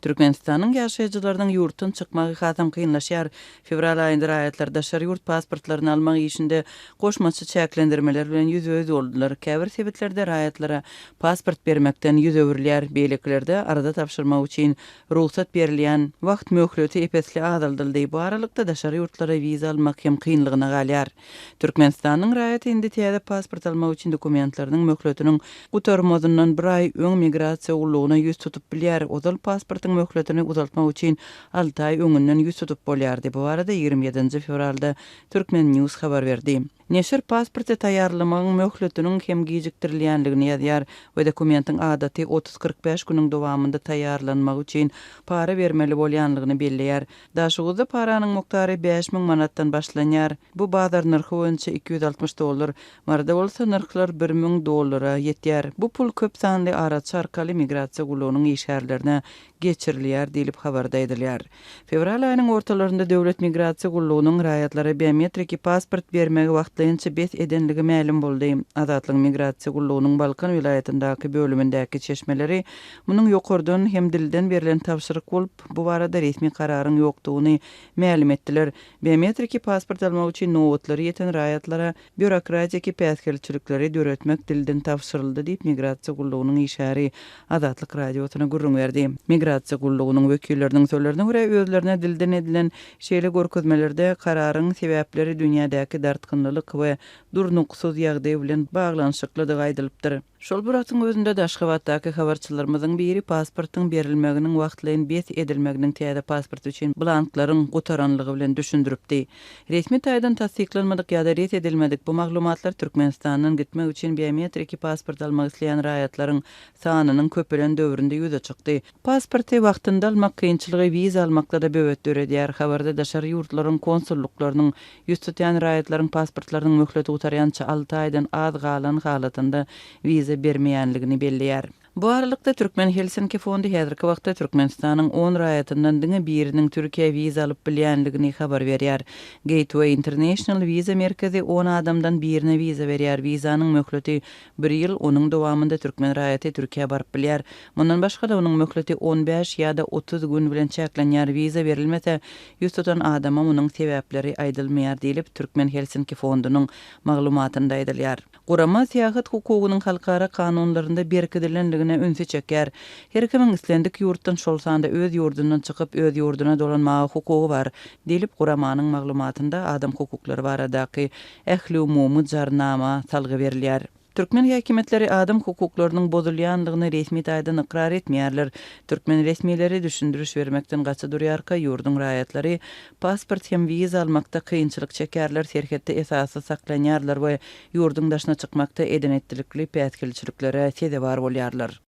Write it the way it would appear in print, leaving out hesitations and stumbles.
Türkmenistanyň ýaşaýjylarynyň ýurtdan çykmagy hasam kynlaşýar. Fewral aýynda raýatlar daşary ýurt pasportlaryny almak işinde goşmaça çäklendirmeler bilen ýüzbe-ýüz boldular. Käbir sebitlerde raýatlara pasport bermekden ýüz öwrülýär, beýlekilerde arza tabşyrmak üçin rugsat berilýän wagt möhleti ep-esli azaldyldy. Bu aralykda, daşary ýurtlara wiza almak hem kynlygyna galýar. Türkmenistanyň raýaty indi täze pasport almak üçin dokumentleriniň möhletiniň gutarmazyndan bir aý öň migrasiýa gullugyna ýüz tutup bilýär. Ozal pasportyň möhletini uzaltmak üçin alty aý öňünden ýüz tutup bolýardy. Bu barada 27 nji fewralda Turkmen. News habar berdi. Neşir pasporty taýýarlamagyň möhletiniň hem gijikdirilýändigini ýazýar we dokumentiň adaty 30-45 günüň dowamynda taýýarlanmagy üçin para bermeli bolýanlygyny belleýär. Daşoguzda paranyň mukdary 5000 manatdan başlanýar. Bu bazar nyrhy boýunça 260 dollar. Maryda bolsa nyrhlar 1000 dollara ýetýär. Bu pul köp sanly araçy arkaly migrasiýa gullugynyň işgärlerine geçirilýär diýlip habarda aýdylýar. Fewral aýynyň ortalarynda Döwlet migrasiýa gullugynyň raýatlara biometriki pasport bermegi wagtlaýynça bes edenligi mälim boldy. Azatlygyň migrasiýa gullugynyň Balkan welaýatyndaky bölümindäki çeşmeleri munuň ýokardan hem dilden berlen tabşyryk bolup, Bu barada resmi kararyň ýokdugyny mälim etdiler. Biometriki pasport almak üçin nobatlary ýeten raýatlara býurokratiki päsgelçilikleri döretmek dilden tabşyryldy diýip, migrasiýa gullugynyň işgäri Azatlyk Radiosyna gürrüň berdi. Migrasiýa gullugynyň wekilleriniň sözlerine görä, özlerine dilden edilen şeýle görkezmelerde kararyň sebäpleri dünýädäki dartgynlylyk we durnuksyz ýagdaý bilen baglanyşyklydygy aýdylypdyr. Şol bir wagtyň özünde-de, Aşgabatdaky habarçylarymyzyň biri pasportyň berilmeginiň wagtlaýyn bes edilmeginiň täze pasport üçin blanklaryň gutaranlygy bilen düşündiripdi. Resmi taýdan tassyklanmadyk ýa-da ret edilmedik bu maglumatlar Türkmenistandan gitmek üçin biometriki pasport almak isleýän raýatlaryň sanynyň köpelen döwründe ýüze çykdy. Pasporty wagtynda almak kynçylygy wiza almakda-da böwet döredýär. Habarda daşary ýurtlaryň konsullyklarynyň ýüz tutýan raýatlaryň pasportlarynyň möhleti gutarýança alty aýdan az galan halatynda wiza bermeýänligini belleýär. Bu aralykda, Türkmen Helsinki fondy häzirki wagtda Türkmenistanyň on raýatyndan diňe biriniň Türkiýä wiza alyp bilýänligini habar berýär. Gateway International wiza merkezi on adamdan birine wiza berýär. Wizanyň möhleti Bir ýyl, onuň dowamynda türkmen raýaty Türkiýä baryp bilýär. Mundan başga-da, onuň möhleti on bäş ýa-da 30 gün bilen çäklenýär, wiza berilmese, ýüz tutan adama munuň sebäpleri aýdylmaýar diýlip, Türkmen Helsinki fondunyň maglumatynda aýdylýar. Gurama syýahat hukugynyň halkara kanunlarynda berkidilendigine ünsi çekýär. Her kimiň islendik ýurtdan, şol sanda öz ýurdundan çykyp, öz ýurduna dolanmaga hukugy bar, diýlip, guramanyň maglumatynda adam hukuklary baradaky Ähliumumy jarnama salgy berilýär. Türkmen häkimiýetleri adam hukuklarynyň bozulýanlygyny resmi taýdan ykrar etmeýärler. Türkmen resmileri düşündiriş bermekden gaça durýarka, ýurduň raýatlary pasport hem wiza almakda kynçylyk çekýärler, serhetde esassyz saklanýarlar we ýurduň daşyna çykmakda eden-etdilikli päsgelçiliklere sezewar bolýarlar.